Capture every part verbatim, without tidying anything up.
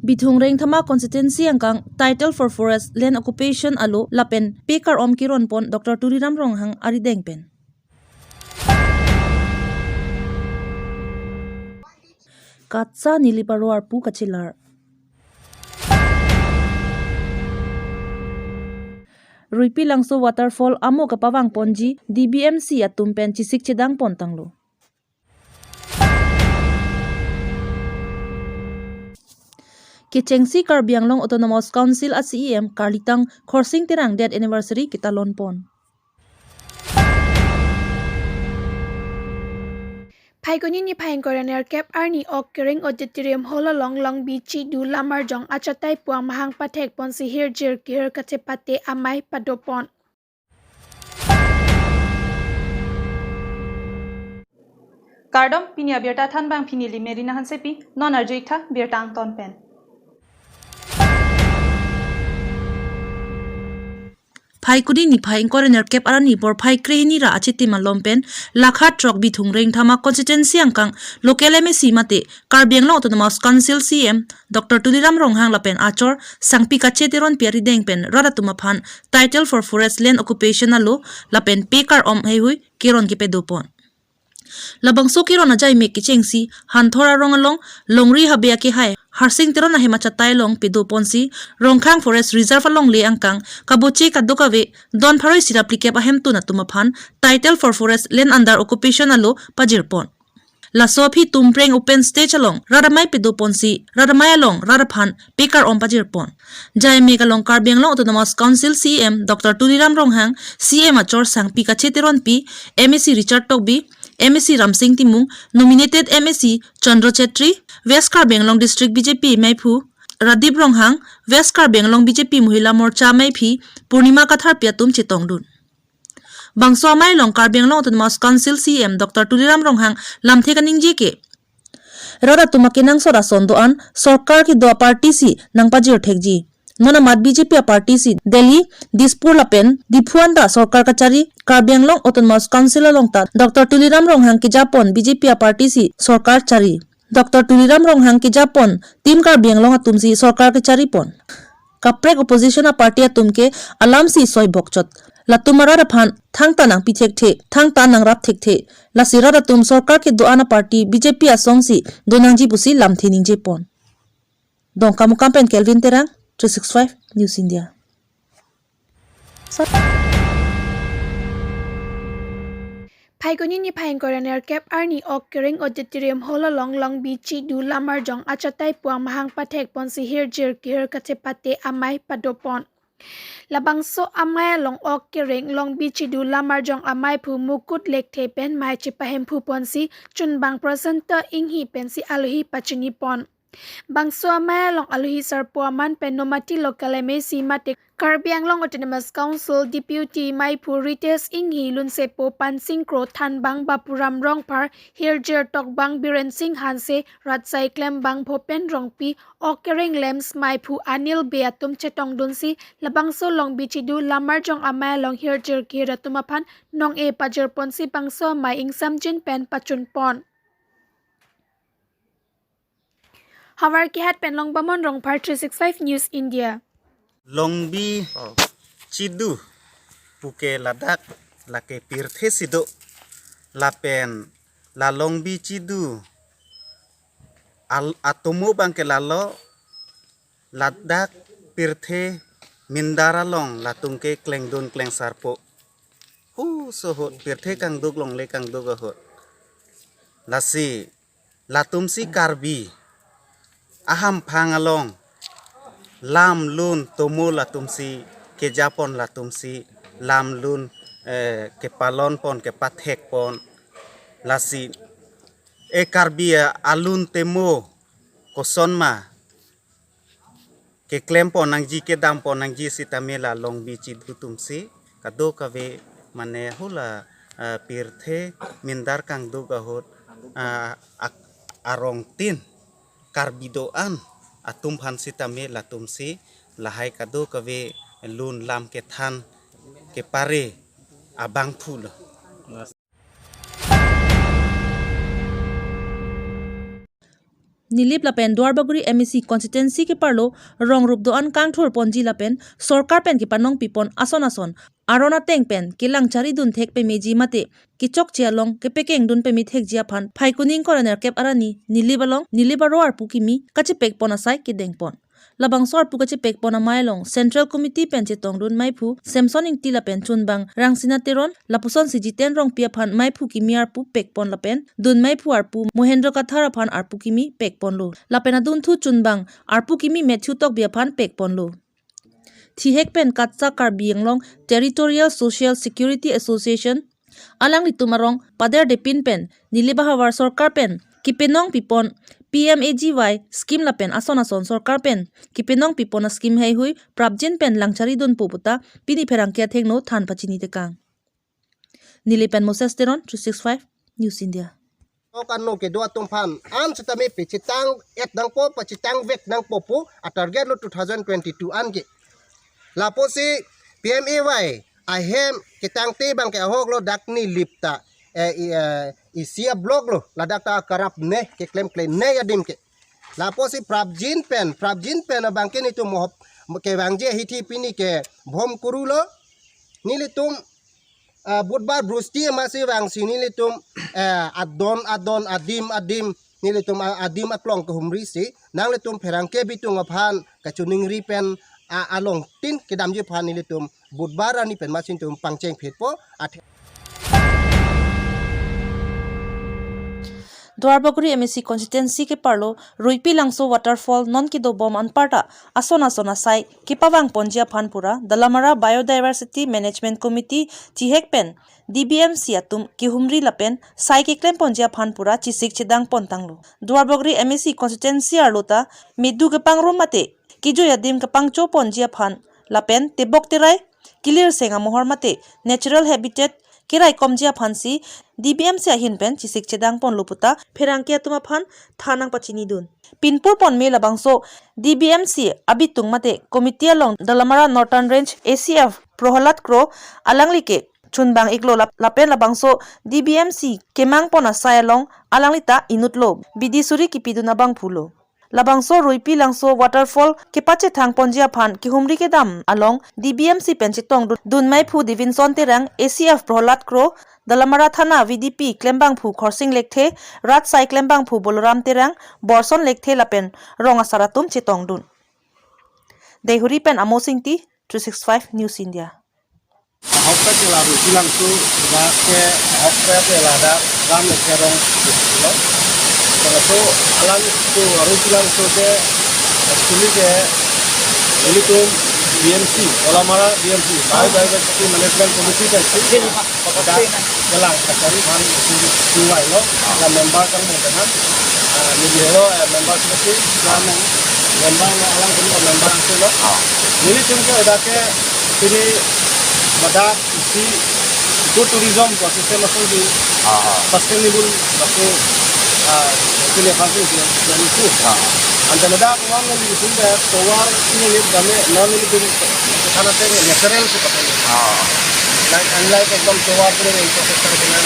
Bithung Rengthama constituency angkang title for forest land occupation alo lapen pekar-om keronpon Doctor Tuliram Ronghang arideng pen. Katsa Nilip aro arpu kachelar. Ruipilangso waterfall amo kapavangponji D B M C atum pen chesik chedangpon tanglo. Kechengsi Karbi Anglong Autonomous Council a C E M karlitang Khorsing Terang death anniversary ketalonpon. Phaikuni niphai ingkoi ra nerkep arni Ok Kereng Auditorium Hall along Longbi Chidu Lamarjong achatai pu amahang pathekponsi hirjir kehir kachepate amei padopon. Kardom, pini abirta thanbang pini Limerina Hansepi, non arju-ik tha birta angton pen. Phaikuni niphai ingkoi ra nerkep arni porphai krehini ra achitim alom pen, Lakha Throk Bithung Rengthama constituency angkang local M A C mate Karbi Anglong Autonomous Council C E M Doctor Tuliram Ronghang lapen achor Sangpi Kache Teronpi arideng pen rat atum aphan title for forest land occupation alo lapen pekar-om heihui keron kepadopon. Labangso keron ajaimek kechengsi Hanthor arong along longri habe akehai Harsing Teron ahem achatai along padoponsi Rongkhang Forest Reserve alongle angkang kaboche kadokave don pharo isi ra phlikep ahemtun atum aphan title for forest land under occupation alo pajirpon. Laso aphi Tumpreng open stage along rat amei padoponsi rat amei along rat aphan pekar-om pajirpon. Jaimek along Karbi Anglong Autonomous Council C E M Doctor Tuliram Ronghang, C E M achor Sangpi Kache Teronpi, M A C Richard Tokbi, M A C Ramsing Timung, nominated M A C Chandra Chetri, West Karbi Anglong District B J P meiphu Radip Ronghang, West Karbi Anglong B J P Mohila Morcha meiphi Purnima Katharpi atum chetongdun. Bangso amei along Karbi Anglong Autonomous Council C E M Doctor Tuliram Ronghang lamthe kaningje ke, rat atum akenangsot ason do-an sorkar kedo aparty si nangpajir thekji. Non amat B J P aparty si Delhi, Dispur lapen Diphu anta sorkar kachari, Karbi Anglong Autonomous Council along ta Doctor Tuliram Ronghang kejapon B J P aparty si sorkar chari. Doctor Tuliram Ronghang kejapon Team Karbi Anglong atum si sorkar kecharipon. Kaprek opposition aparty atum ke alam si soi bokchot. Latum arat aphan thangta nangpi thekthe, thangta nangrap thekthe. Lasi rat atum sorkar kedo-an aparty B J P asong si donangji pusi lamthe ningjepon. Dongkamukam pen Kelvin Terang, three six five News India. Phaikuni niphai ingkoi ra nerkep arni Ok Kereng Auditorium Hall along Longbi Chidu Lamarjong achatai pu amahang pathekponsi hirjir kehir kachepate amei padopon. Labangso amei along Ok Kereng Longbi Chidu Lamarjong ameiphu Mukut Lekthe pen mei chepahemphuponsi chunbang Prasanta Inghi pensi alohi pachinipon. Bangso amei along alohi sarpo aman pen Nomati local M A C mate Karbi Anglong Autonomous Council Deputy meiphu Ritesh Inghi, lunsepo Pansing Kro, thanbang Bapuram Rongphar, hirjir tokbang Biren Singh Hanse, ratsai klembang Bhopen Rongpi, Ok Kereng LAMPS meiphu Anil Bey atum chetongdunsi labangso Longbi Chidu Lamarjong amei along hirjir kehir atum aphan nong-e pajirponsi bangso amei ingsamjin pen pachunpon. Havar Kehat pen Longbamon Rongphar, three six five News India. Longbi Chidu puke ladak lake pirthe si do, lapen la Longbi Chidu al atomo abangke lalo, ladak pirthe mindar along latumke klengdun klengsarpo. Huso ahut pirthe kangduk longle kangduk ahut. Lasi latumsi Karbi ahamphang along lam lun tomo latumsi kejapon, latumsi lam lun, eh, kepalonpon, kepathekpon. Lasi e Karbi alun temo kosonma keklempon nangji, kedampon nangji sitame la Longbi Chidu atumsi kadokave mane hula, eh, pirthe mindar kangduk ahut, ah, ak- arongtin Karbi do-an atum aphan sitame latumsi lahai kadokave lun lam kethan kepare abangphu lo. Nilip lapen Duarbagori M A C constituency keparlo rong rup do-an kangthur ponji lapen sorkar pen kepanong pipon ason ason aron ateng pen kelang chari dun thek pemeji mate kechokche along kepekeng dun peme thekji aphan Phaikuni ingkoi ra nerkep arni Nilip along Nilip aro arpu kimi kachepek pon asai kedeng pon. Labangso arpu kachepek pon amei along Central Committee pen chetong dun meiphu Samson Ingti lapen chunbang Rangsina Teron lapuson si Jiten Rongpi aphan meiphu kimi arpu pek pon lapen dun meiphu arpu Mohendro Kathar aphan arpu kimi pek ponlo. Lapen adunthu chunbang arpu kimi Matthew Tokbi aphan pek ponlo. Thihek pen Katsa Karbi Anglong Territorial Social Security Association alanglitum arong paderdepin pen Nilip ahavar sorkar pen kepenong pipon P M A G Y scheme lapen ason ason sorkar pen kepenong pipon a-scheme heihui prapjin pen lang chari dunpo puta pini pherangke athengno than pachini tekang. Nilip pen Moses Teron, three six five News India. Okan no kedo atum aphan an sitame pachethang et nangpo, pachethang vek nangpo pu a-target lo two thousand twenty-two an ke. Lapusi P M A Y ahem ketangte abang ke ahok lo dak Nilip ta, eh, i, eh, isi a-block lo, ladak ta karap ne keklem klemne adim ke. Lapusi prapjin pen, prapjin pen abang ke nelitum mohop kevangji ahithi pini ke bom kuru lo. Nelitum, ah, Budhbar Brusti amatsi vangsi nelitum, eh, adon adon adim adim nelitum a-, adim aklong kehumri si nanglitum pherangke bitung aphan kachiningri pen a-, alongtin kedamji aphan nelitum Budhbar arni pen amatsi nelitum pangcheng phetpo athe. Duarbagori M A C constituency keparlo Ruipi Langso waterfall non kedobom anparta ason ason asai kepavang ponji aphan pura Dalamara Biodiversity Management Committee chihek pen D B M C atum kehumri lapen sai keklem ponji aphan pura chesik chedang pon tanglo. Duarbagori M A C constituency arlo ta medu kepangrum mate kejui adim kepangcho ponji aphan lapen tebok terai kelirseng amohor mate natural habitat kerai komji aphan si D B M C ahin pen chesik chedang ponlo puta pherangke atum aphan than nangpachini dun. Pinpur ponme labangso D B M C abitung mate committee along Dalamara Northern Range A C F Prohlad Kro alangli ke chunbang iklo lap-, lapen labangso D B M C kemang pon asai along alangli ta inutlo bidi suri kipidun abangphu lo. Labangso Ruipi Langso waterfall kepachethang ponji aphan kehumri kedam along D B M C pen chetong dun, dun meiphu Divinson Terang, A C F Prohlad Kro, Dalamara Thana V D P klembangphu Khorsing Lekthe, Rat Sai klembangphu Boloram Terang, Borson Lekthe lapen rong asar atum chetong dun. Deihori pen Amos Ingti, three six five News India. Ahokpet ke la Ruipi Langso, dak ke ahokpet ke ladak ram le kerong lo. Laso alang so Ruipi Langso ke actually ke nelitum B M C, Dalamara B M C, Biodiversity Management Committee pen si dak kelang kachari aphan si chingvailo, la member kang mo tena. Ah, neli hero, eh, member si si, la mem-, member la alang kini member si lo. Nelitum ke dak ke pini ladak isi eco tourism ko system aso di Ah, ah. Sustainable laso, ah, pini aphan si di, di itu. Ah. Ante ladak non nelitum ke tovar ini ni kami non nelitum ke thana te natural si pakai. Ah. Like unlike ekdom tovar ko infrastructure ko na.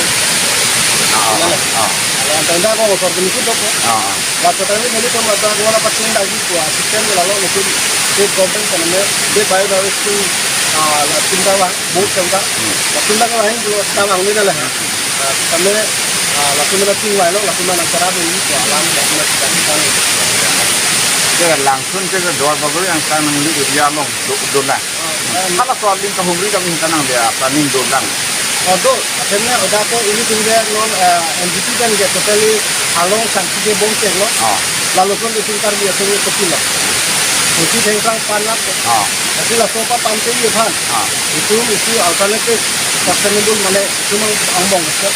Ah, ah, ah. Ante dak ko organic to ko. Ah, ah. Laso tadi nelitum ladak ko la patin lagi ko system lalo nelitum state government kami de biodiversity, ah, la tinta wa. Boat kanta. Hmm. Latum dak lahai dulu, kita bang ni dah lah. Hmm. Ah, kami, ah, latum dak chingvailo, latum dak nangchara dun, ya, alam, latum dak chingvai. Ke Langsun ke Duarbagori angkang nangli area along do, do na. Ah, ah. Hala so aling kehumri kami hingkan nang dia planning do lang. Oh, do, akhirnya udah ke ilitum dia non, eh, N G T kan dia totally along sangsi dia bom chek lo. Ah. Lalu pun ilitum Karbi atum itu pilo. Ilitum thengkrang pan lap. Ah. Tapi laso pa pan ke ye pan. Ah. Itum isi alternative sustainable mane itum ang, angbong ke.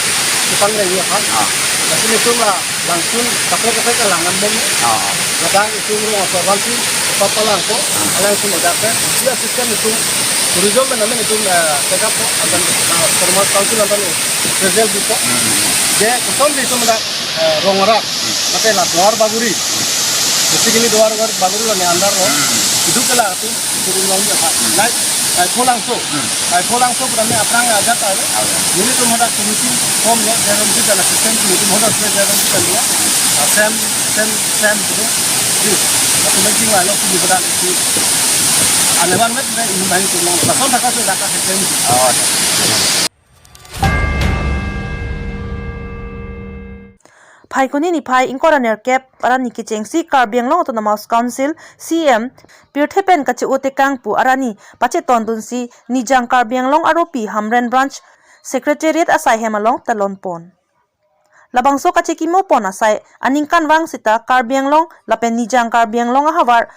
Itum reng ye pan. Ah. Tapi itum la Langsun kaprek kaprek ke langan bom. Ah. Kadang itum rong asor wan si, papa langpo, Ah. Langsun ada pe. Dia system itum tourism mane itum, eh, set up po, akan, ah, formal council akan present di po. Hmm. Je kosonsi itum ada, eh, rong arat, mate la Duarbagori. Basically Duarbagori la ne andar lo. Hmm. Itu ke la itum turun long dia, Pak. Hmm. Like, Kaipholangso. Hmm. Kaipholangso pura me aphrang ajat ai. Awe. Nelitum hadak committee form lo, J R M C kan assistant committee hadak J R M C kan lo. Ah, Sam, Sam, Sam gitu. Di. Aku making lah lo di hadak itu. Alewan met me ini main tu nang. Lason thaka so data system. Oh. Phaikuni niphai ingkoi ra nerkep arni kechengsi Karbi Anglong Autonomous Council C M pirthe pen kache-o tekang pu arni pachetongdunsi Nijang Karbi Anglong aropi Hamren Branch Secretariat asai hem along talon pon. Labangso kachekimo pon asai aningkanvang sita Karbi Anglong lapen Nijang Karbi Anglong ahavar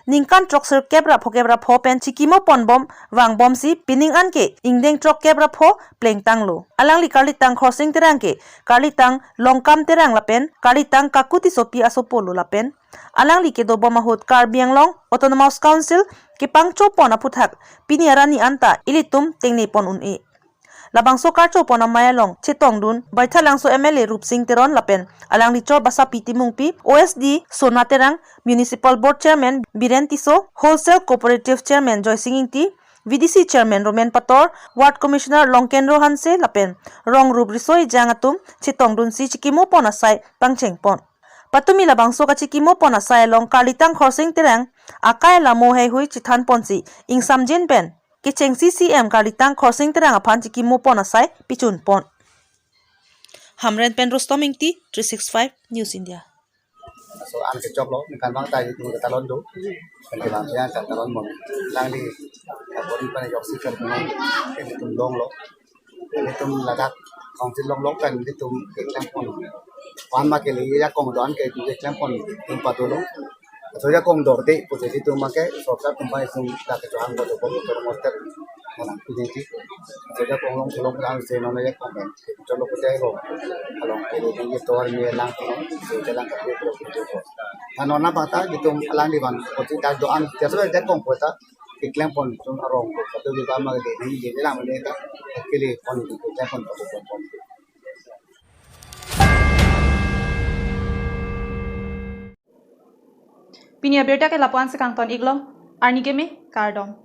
ningkan throksirkep ra phokep ra pho pen chekimo ponbom vangbomsi pining anke ingdeng throkkep ra pho plengtanglo. Alangli Karlitang Khorsing Terang ke Karlitang Longkam Terang lapen Karlitang Kaku Tissopi asopo lo lapen alangli kedobom ahut Karbi Anglong Autonomous Council kepangcho pon aphuthak pini arni anta ilitum tengne pon un-e. Labangso karcho pon amei along chetongdun Baithalangso M L A Rupsing Teron lapen alangli chor Basapi Timungpi, O S D Sona Terang, Municipal Board Chairman Biren Tisso, Wholesale Cooperative Chairman Joysing Ingti, V D C Chairman Romen Pator, Ward Commissioner Longkenro Hanse lapen Rongrup Riso Ejang atum chetongdunsi chekimo pon asai pangcheng pon. Patumi labangso kachekimo pon asai along Karlitang Khorsing Terang akai alamo heihui chethan ponsi ingsamjin pen kechengsi C M Karlitang Khorsing Terang aphan chekimo pon asai pichun pon. Hamren pen Rustom Ingti, three six five News India. So, an kechok lo, ningkanvang ta itum ketalon do. Kan kevang siang ketalon mon. Alangli, kapon pen joksi kan mon. Itum longlo. Itum ladak council longlong pen itum keklem pon. Wan ma kele jakong do-an ke itum keklem pon itum patulo. So jakong dorde pusi itum ma ke sorkar atum bai itum dak kechohang bodo bodo motor motor. Mana pini ti. So jakong long cholong lang se non jakong pen. Cholo ko jai ko. Along kele ni tovar me lang ko. So jalan ka ko ko ko. Kan non na bata itum alangli ban ko ti dak do-an. Jaso jakong ko ta. Keklem pon itum arong ko. Katu di ba ma de ni de lang ne ta. Kele pon keklem pon patu pon. Pini abirta ke lapu-an si kangton iklo, arni keme, kardom.